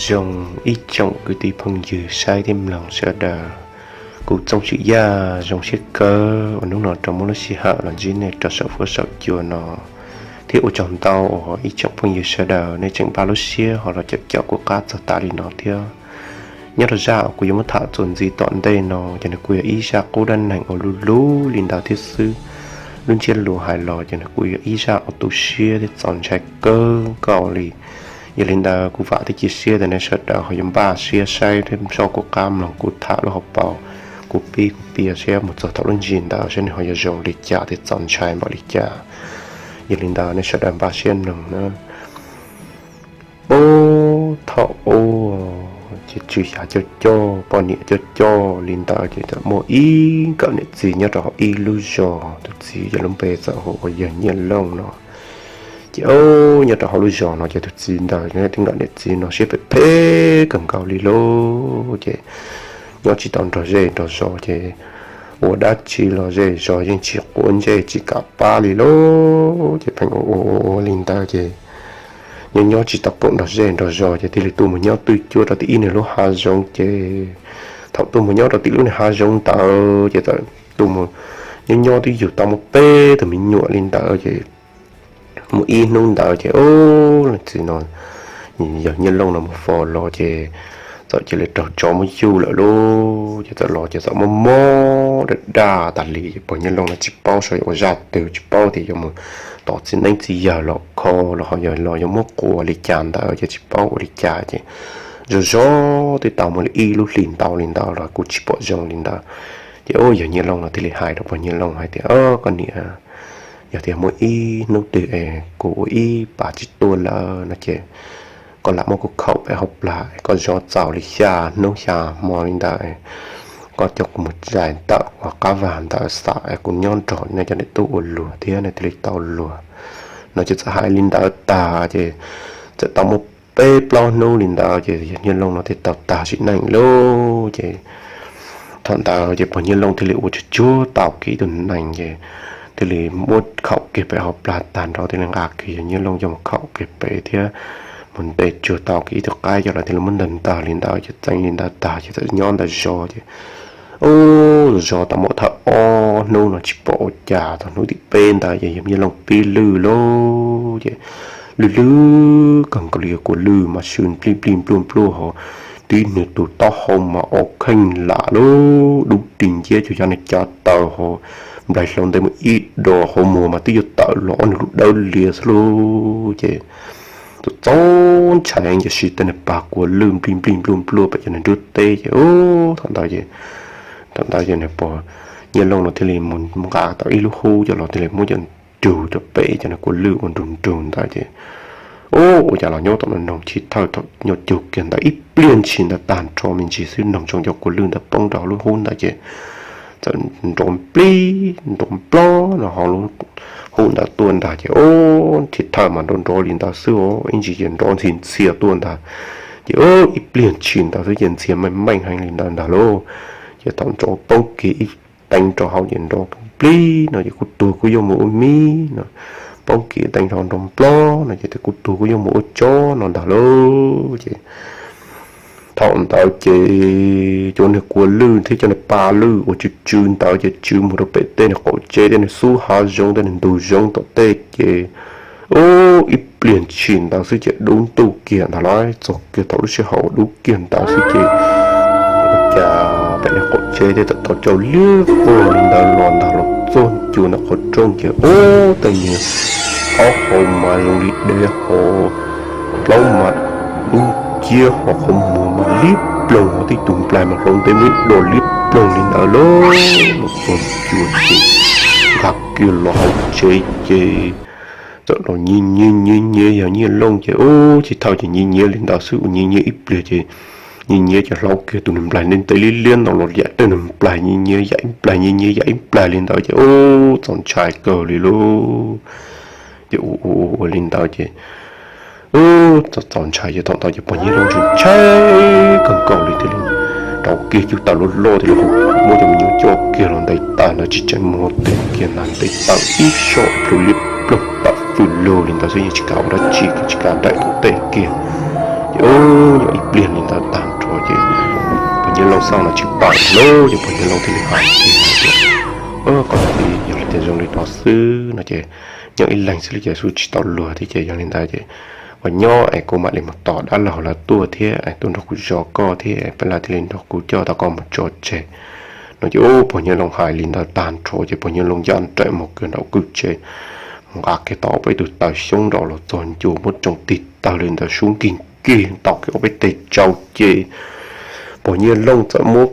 Zoo ib tsoom kwv tij phooj ywg saib thiab mloog sawv daws, kuv Txooj Tswm Yaj zoo siab kawg uas hnub no rov muaj lub sij hawm los ntsib nej rau saum fuab saum cua no, thiab ua tsaug ntau uas ib tsoom phooj ywg sawv daws nej tseem npaj lub siab ho los caum caum kuv qab txog tas li no thiab. Nyob rau zaj uas kuv yuav muab tham txuas ntxiv tom ntej no ces nws kuj yog ib zaj qub dab neeg uas luv luv li ntawd thiab xwb. Lub ntsiab lus hais los ces nws kuj yog ib zaj uas tu siab thiab txaus ntshai kawg nkaus li. Yog li ntawd kuv vam thiab cia siab tias nej sawv daws ho yuav npaj siab saib thiab soj kuv qab mloog kuv tham lub hauv paus, kuv pib kuv piav saib mus txog thaum lub ntsis ntawd saib nws ho yuav zoo li cas thiab txaus ntshai npaum li cas. Yog li ntawd nej sawv daws npaj siab mloog na. Puag thaum ub ces tswv xya coj coj poj niam coj coj li ntawd ces txawm muaj ib nkawm niam txiv nyob rau hauv ib lub zos, tus txiv ces lub npe txawm hu ua yawg Nyiaj Looj no. Ces nyob rau hauv lub zos no ces tus txiv ntawd thiab nkawm niam txiv no siab phem phem kawg nkaus li lauj. Ces nyob tsis tau nrog zej nrog zos ces ua dab tsi los zej zos yeej tsis quav ntsej tsis kam pab li lauj. Ces pheej ua ua ua li ntawd ces nyob nyob tsis tau pom nrog zej nrog zos ces thiaj li tuaj mus nyob twj cuab rau tim ib niag lub hav zoov ces thaum tuaj mus nyob rau tim lub niag hav zoov ntawd ces txawm tuaj mus nyob nyob twb yug tau muaj peb tug me nyuam li ntawd ces muaj ib hnub ntawd ces ub, leej txiv no, yawg Nyiaj Looj no mus faus los ces txawm cia li raug tsov muab yuj lawm lauj. Ces txawm los ces txawm mob mob daj daj tas li ces pog Nyiaj Looj no tsis paub xyov yuav ua zaj twg, tsis paub tias yuav mus tos txiv neeb txiv yaig los kho los ho yog los yuav muab quas li cas ntawd ces tsis paub ua li cas ces zog zog twb tau muaj li ib lub hlis ntau li ntawd los kuj tsis pom zoo li ntawd. Ces ub, yawg Nyiaj Looj no thiaj li hais rau pog Nyiaj Looj hais tias, Koj niam, yog tias muaj ib hnub twg es kuv ua ib pas tsis tuaj lawm no ces koj lam muab kuv khaum pem hauv plag es koj zov txaus li xya hnub xya hmo li ntawd, koj coj kuv mus zais ntawm uas qab vag ntawd xam es kuv nyob nrog nej cov niam tub ua luag thiab nej thiaj li tau luag. No ces txawm hais li ntawd tag ces txawm tau muaj peb plaub hnub li ntawd ces yawg Nyiaj Looj no thiaj tau tag sim neej lauj. Ces thaum ntawd ces pog Nyiaj Looj thiaj li ua tsuag tsuag tau kiag ib tug nees ces thiaj li muab khaum kiag pem hauv plag tag nrho thiaj li nqa kiag yawg Nyiaj Looj coj mus khaum kiag pem thiab mus ntes tsuag tau kiag ib tug qaib coj los thiaj li muab ntag ntag li ntawd ces txeeb li ntawd tag ces txawm nyob ntawd zov ces ub, zov tau muaj thawj ob hnub no tsis pom ua cas, txog hnub tim peb ntawd ces yawg Nyiaj Looj pib lwj lauj. Ces lwj lwj kawg nkaus li, kua lwj mas sw nplij nplij npluaj npluaj hos tib nws tus taub hau mas o kheej lam lauj, dub ris nciab cuag yog nws cav taws hos nplaig hlau ntev mus ib dos, hauv muag mas twb yuav tawm los ob nws lub dawb lias xwb lauj. Ces txaus ntshai ces siv tej niag pag kua lwj nplij nplij npluaj npluaj pem cov niag nruab teb ces ub, thaum ntawd ces, thaum ntawd ces nws pog Nyiaj Looj no thiaj li mus nqa tau ib lub hub coj los thiaj li muab coj rug rau pem cov niag kua lwj ua nrug nrug ntawd ces ub, ua cas los nyob tom no noog chiv thawj thaum nyob cug kiag ntawd ib pliag ntshis ntawd tag nrho me ntsis xwb noog zoo cov kua lwj ntawd poob rau hauv lub hub ntawd ces txawm nrov nplij nrov nplob no hauv lub hub ntawd tuaj ntag ces ub, chiv thawj mas nrov nrov li ntawd xwb os, ib ntsis ces nrov ntxhi ntxhias tuaj ntag. Ces ub, ib pliag ntshis ntawd xwb ces ntxhias meej meej heev li ntawd ntag lauj. Ces thaum nrov poob kiag ib teev rau hauv ces nrov nplij no ces kuj tuag kuj yuav mus ua mib no, poob kiag teev rau hauv nrov nplob no ces kuj tuag kuj yuav mus ua tsob no ntag lauj. Ces thaum ntawd ces cov niag kua lwj thiab cov niag pa lwj uas tsw tsw ntawd ces tsw mus rau pem tej niag qaum tsev tej niag xub hav zoov tej niag ntug zoov tom tej ces ub, ib pliag ntshis ntawd xwb ces dub ntuj kiag ntag lauj. Txog kiag thaum lub sij hawm uas dub kiag ntawd xwb ces ua cas pem niag qaum tsev tej tawm tau cau liab ploog li ntawd los ntag los txog cua ntawm qhov rooj ces ub, tej niag taub hau mas zoo li dev hos plaub mas dub nciab hos qhov muag mas liab ploog hos tib tug nplaig mas hlau ntev mus ib dos liab ploog li ntawd lauj. Los txog cua ces nkag kiag los hauv tsev ces txawm los nyiav nyiav nyiav nyiav yawg Nyiaj Looj ces ub, chiv thawj ces nyiav nyiav li ntawd xwb, ua nyiav nyiav ib pliag ces nyiav nyiav ces hlauv kiag tus niag nplaig ntev ntev liab liab no los yam tej niag nplaig nyiav nyiav yam ib nplaig nyiav nyiav yam ib nplaig li ntawd ces ub, txaus ntshai kawg li lauj. Ces ua ua ua li ntawd ces ub, txaus ntshai ces thaum ntawd ces pog Nyiaj Looj ntshai ntshai kawg nkaus li thiaj li rau kiag cub taws loj loj thiaj li hu muab cov me nyuam coj kiag los ntes tag ntawd tsis tseem muag tes kiag ntag, ntes tawm ib soj plhu liab ploog tawm fwj lug li ntawd xwb yeej tsis kam ua dab tsi kiag, tsis kam nraim tus tej kiag. Ces o, nyob ib pliag li ntawd tag nrho ces pog Nyiaj Looj xauj no tsis pom lawm ces pog Nyiaj Looj thiaj li hais tias, Koj txiv, yog li tias zoo li no xwb no ces nyob ib leeg xwb li ces xub tsis tau luag thiab ces yog li ntawd ces koj nyob es kuv mam li mus tos dab laug lawv tuaj thiab es tuaj nrog kuv zov koj thiab peb lawv thiaj li nrog kuv coj tau koj mus tso tseg no ces o, pog Nyiaj Looj hais li ntawd tag nrho ces pog Nyiaj Looj ncaj nraim mus kiag nraum kwj tsev, mus nqa kiag tau peb tus taws xyoob nrov los txog ncua muab tsoo tig tawg li ntawd sub nkig nkig ntaus kiag ob peb teg tsau ces pog Nyiaj Looj txawm muab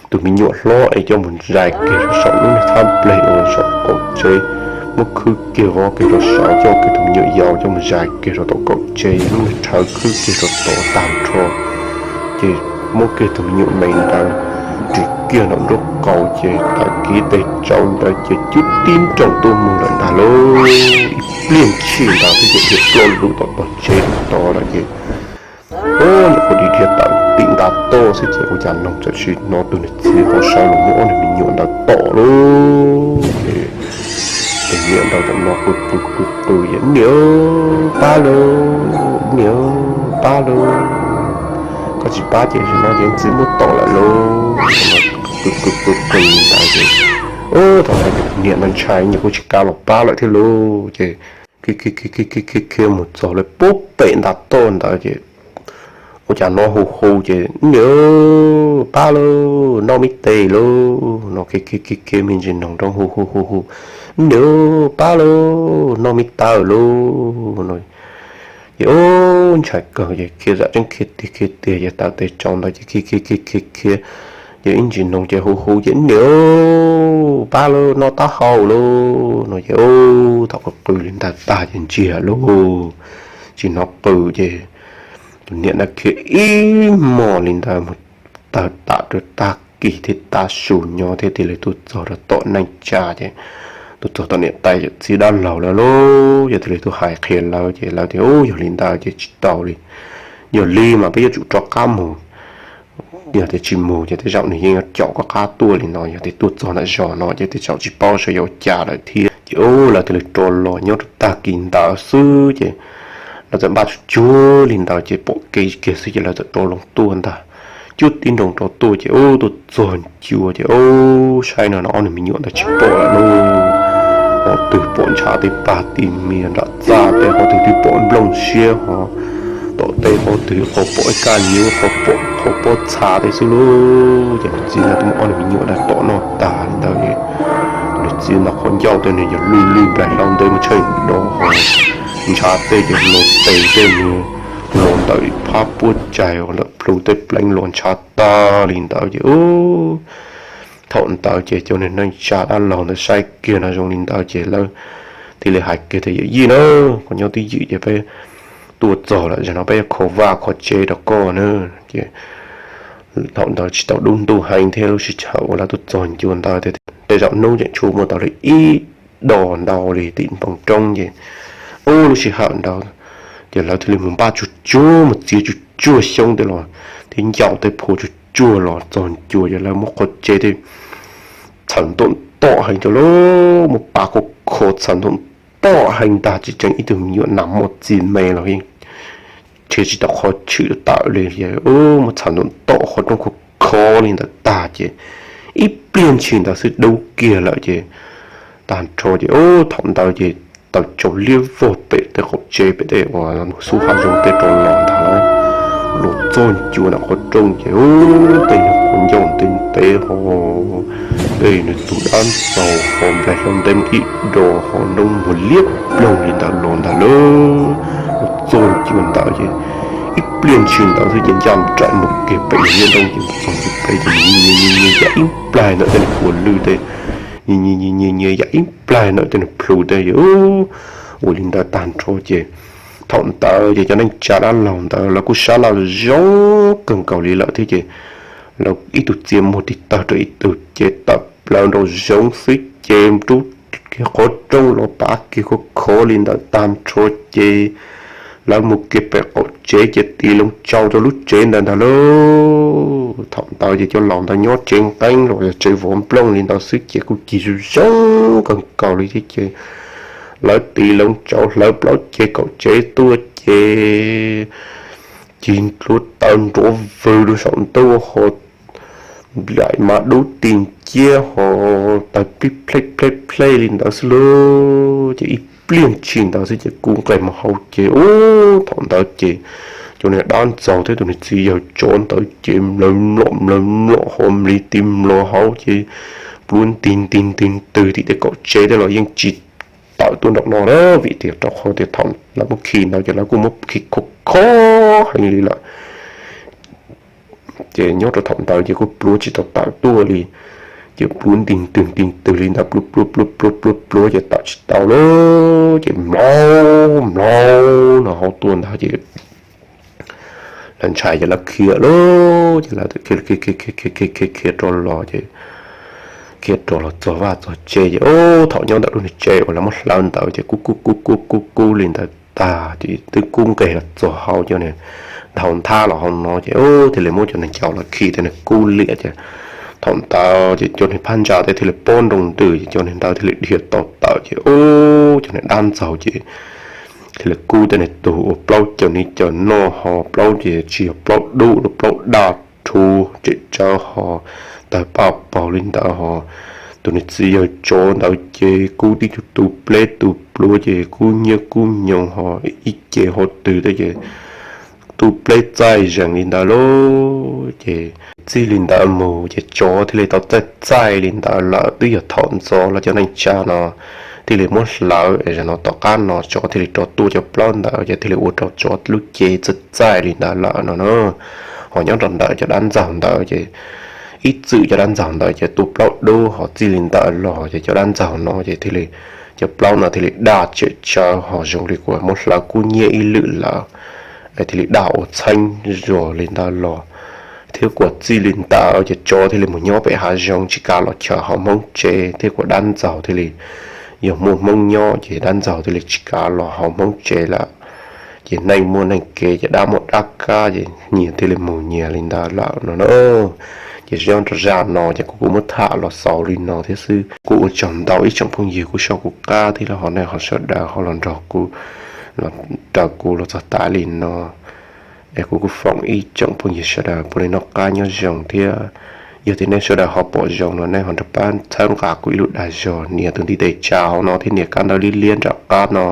tus me nyuam hlob es coj mus zais kiag rau saum lub niag txhab npleg uas saum qaum tsev, muab khwb kiag vov kiag rau saud, coj kiag tus me nyuam yaus coj mus zais kiag rau tom qaum tsev, lub niag rhawv khwb kiag rau tod tag nrho. Ces muab kiag tus me nyuam me ntawd ris kiag nraum nruab qaum ces taws kiag teg tsau ntawd ces cub tib nroos tuaj mus lawm ntag lauj. Ib pliag ntshis ntawd thiab ces dhia ploj lug tom tog tsev tod lawm ces o, nyuam qhuav dhia tawm tim ntav toj xwb ces ua cas noog txawm sim hnov tus niag txiv hauv saud los muab ob niag me nyuam ntawd tom lauj. Ces tus niam ntawd txawm no qw qw qw qw, Niam, pab lauj, niam, pab lauj. Koj tsis pab ces zaum no ces txiv muab tom lawm lauj. Qw qw qw qw li ntawd ces thaum ntawd ces tus niam ntawd ntshai nyuam qhuav tsis kav los pab lawm thiab lauj ces khiav khiav khiav khiav khiav khiav mus txog lawm puag pem ntav toj ntawd ces ua cas no hu hu ces, Niam, pab lauj, noj me tes lauj, no khiav khiav khiav khiav me ntsis noog nroo hu hu hu hu, Niam, pab lauj, noj me taw lauj, no. Ces ub, ntshai kawg ces khiav zam tseeb khiav tiag khiav tiag ces taws tes tsau ntawd ces khiav khiav khiav khiav khiav, ces ib ntsis noog ces hu hu ces, Niam, pab lauj, noj taub hau lauj, no ces ub, thaum qw qw li ntawd tag ces ntsiag lauj, tsis hnov qw ces tus niam ntawd khiav ib hmos li ntawd mus tawg tam rau tag kis thiab tav su nyob thiab thiaj li tuaj txog rau tom neej tsa ces tuaj txog tom niam tais yawm txiv dab laug lawv lauj, yog thiaj li tuaj hais qhia lawv ces lawv tias, Ub, yog li ntawd ces tsis tau li, yog li mas peb yuav tsum rov qab mus. Yog tias tsis mus ces tej zaum nws yeej yuav caum koj qab tuaj li no, yog tias tuaj txog ntawm zos no ces tej zaum tsis paub saib yuav ua cas lawm thiab. Ces ub, lawv thiaj li rov los nyob rau tag kis ntawd xwb ces lawv txawm npaj tsuag tsuag li ntawd ces pom kev kiag xwb ces lawv txawm rov loo tuaj ntag. Cub tib nroos rov tuaj ces ub, tuaj txog ncua ces ub, saib no no ob niag me nyuam ntawd tsis pom lawm lauj. Qhov twg pom ntshav tej pag tej mias nram txaj tej, qhov twg twb pom nplooj siab ho tom tej, qhov twg qhov pom ib kaj nyuj, qhov pom qhov pob txha tej xwb lauj. Ces niam txiv ntawd twb muab ob niag me nyuam ntawd tom noj tag li ntawd es niam txiv ntawd qhov ncauj tej nws yog lwj lwj nplaig hlau ntev muaj tshaib do ho ntshav tej ces los tes tej nws los ntawm phab puab tsaig lawm plhu tej pleev los ntshav tag li ntawd ces ub, thaum ntawd ces cov niag neej tsa dab laug ntawd saib kiag no zoo li ntawd ces lawv thiaj li hais kiag tias, Yawm yij na, koj nyob twj ywm ces peb tuaj txog lawm, zaum no peb yuav kho vaj kho tsev rau koj na. Ces thaum ntawd tsis tau dub ntuj heev thiab lub sij hawm uas lawv tuaj txog ncua ntawd thiab tej zaum hnub tseem tshuav muaj tau li ib dos ntau li tim npoo roob ces ub, lub sij hawm ntawd ces lawv thiaj li mus npaj tsuag tsuag mus txiav tsuag tsuag xyoob tej los thiab ncauj tej phua tsuag tsuag los txog ncua ces lawv muab qhov tsev tej txhawm ntom ntom heev rau lawm, muab pav khov kho txhawm ntom ntom heev ntag, tsis tseem ib tug me nyuam nas muaj txiv me los yeej nrhiav tsis tau qhov tshwm tawm li. Muab txhawm ntom ntom qhov rooj khov kho li ntawd tag ces ib pliag ntshis ntawd xwb dub kiag lawm ces tag nrho ces ub, thaum ntawd ces taws tsau liab vog pem tej qaum tsev pem tej uas xub hav zoov tej rov los ntag lauj. Los txog ncua ntawm qhov rooj ces ub, tej niag quav ncauj ntev ntev ho tej niag tus dab ntxaug ho nplaig hlau ntev mus ib do ho noob npuag liab ploog li ntawd los ntag lauj. Los txog ncua ntawd ces ib pliag ntshis ntawd xwb ces ncaj nraim mus kiag pem niag liab ntoo ces mus txog ncua pem ces nws nyiag nyiag nyiag yam ib nplaig ntawm tej niag puav lwj tej, nyiag nyiag nyiag nyiag yam ib nplaig ntawm tej niag plhu tej. Ua li ntawd tag nrho ces thaum ntawd ces cov neej tsa dab laug ntawd lawv kuj sab laj zoo kawg nkaus li lawm thiab ces lawv ib tug txia muag tig tawg rau ib tug ces tawm plaws nraum zoov xwb ces rub kiag qhov rooj los pav kiag khov khov li ntawd tag nrho ces lawv mus kiag pem qaum tsev ces tiv loo tsau rau lub tsev ntawd ntag lauj. Thaum ntawd ces cov laus ntawd nyob tsev nqeeb los yog tsev vov nplooj li ntawd xwb ces kuj cig zoo zoo kawg nkaus li thiab ces lawv tiv loo tsau hlawv plaub cev kaum tsev tuaj ces ci ntluav taw nrov vwg rau saum ntuj ho nplaim mas dub ti nciab ho taws plij plej plej plej li ntawd xwb lauj. Ces ib pliag ntshis ntawd xwb ces kuj nqes mus hauv ces ub thaum ntawd ces cov niag dab ntxaug thiab tus niag txiv yawg tsov ntawd ces mlaws mlom mlaws mlom ho mlis tis mlom hauv ces pluav ntig ntig ntig ntws tim tej kaum tsev thiab los yeej tsis tawm tuaj nraum no na, vim tias rau qhov tias thaum lawv muab khi ntawd ces lawv kuj muab khi khov kho heev li lawm. Ces nyob rau thaum ntawd ces kuj pluav tsis tau tawm tuaj li, ces pluav ntig ntws ntig ntws li ntawd pluav pluav pluav pluav pluav pluav ces tawm tsis tau lawm ces mlaub mlaub no hauv tuaj ntawd ces lawv ntshai ces lawv khiav lawm ces lawv khiav khiav khiav rov los ces khiav rov los txog vaj txog tsev ces ub thaum nyob ntawm lub niag tsev uas lawv muab hlawv ntawd ces kub kub kub kub kub kub li ntawd tag ces twb kub nqes los txog hauv cov niag dhau nthab los hauv no ces ub thiaj li muab cov niag cau los khi tej niag kub liam ces thaum ntawd ces cov niag phab ntsa thiaj li pob nroo ntws ces cov niag ntawd thiaj li dhia tau tawm ces ub cov niag dab ntxaug ces thiaj li kub tej niag tug uas plaub caug ni caug noj ho plaub ces tsis yog plaub dub los plaub daj rhuv tsem tsawv ho tawg paj paug li ntawd ho tus niag txiv yawg tsov ntawd ces kub tib tug tu pleb tu pluav ces kub nyiab kub nyoos ho ib ce ho twg thiab ces tu pleb txaij zees li ntawd lauj. Ces txij li ntawd mus ces tsov thiaj li tau txaij txaij li ntawd lawm. Twb yog thaum ntxov los cov neej tsa no thiaj li muab hlawv es zaum no tom qab no tsov thiaj li rov tuaj cov plaub ntawd ces thiaj li ua rau tsov lub cev txaij txaij li ntawd lawm no na. Ho nyob rau ntawm cov dab ntxaug ntawd ces ib txwm cov dab ntxaug ntawd ces tu plaub dub ho txij li ntawd los ces cov dab ntxaug no ces thiaj li cov plaub no thiaj li daj tsem tsawv ho zoo li kuv muab hlawv kub nyiab ib lwm lawm thiaj li daj ua txheeb zog li ntawd los. Thiab kuv txij li ntawd ces tsov thiaj li mus nyob pem hav zoov tsis kav los chaws hauv Hmoob tsev thiab kuv dab ntxaug thiaj li yog muaj Hmoob nyob ces dab ntxaug thiaj li tsis kav los hauv Hmoob tsev lawm. Ces neeg muaj neeg kev ces dab muaj dab kab ces nyias thiaj li mus nyias li ntawd lawm no na. Ces zaj no ces kuv kuj muab tham los xaus li no thiab xwb. Kuv ua tsaug ntau ib tsoom phooj ywg kuj soj kuv qab thiab los ho nej ho sawv daws ho los nrog kuv, los raws kuv los txog tas li no. Es kuv kuj foom ib tsoom phooj ywg sawv daws puav leej noj qab nyob zoo thiab yog tias nej sawv daws ho pom zoo no nej ho nrog pab txhawb nqa kuv ib lub dag zog nias tus ntiv tes tsa hauv no thiab nias kab ntawv liab liab nram qab no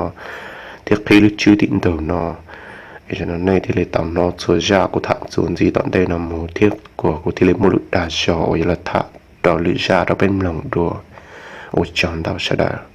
thiab qhib lub tswb tim ntug no. Es zaum no nej thiaj li tau hnov txhua zaj kuv tham txuas ntxiv tom ntej no mus thiab kuv thiaj li muaj lub dag zog uas yuav los tham rau lwm zaj rau peb mloog dua. Ua tsaug ntau sawv daws.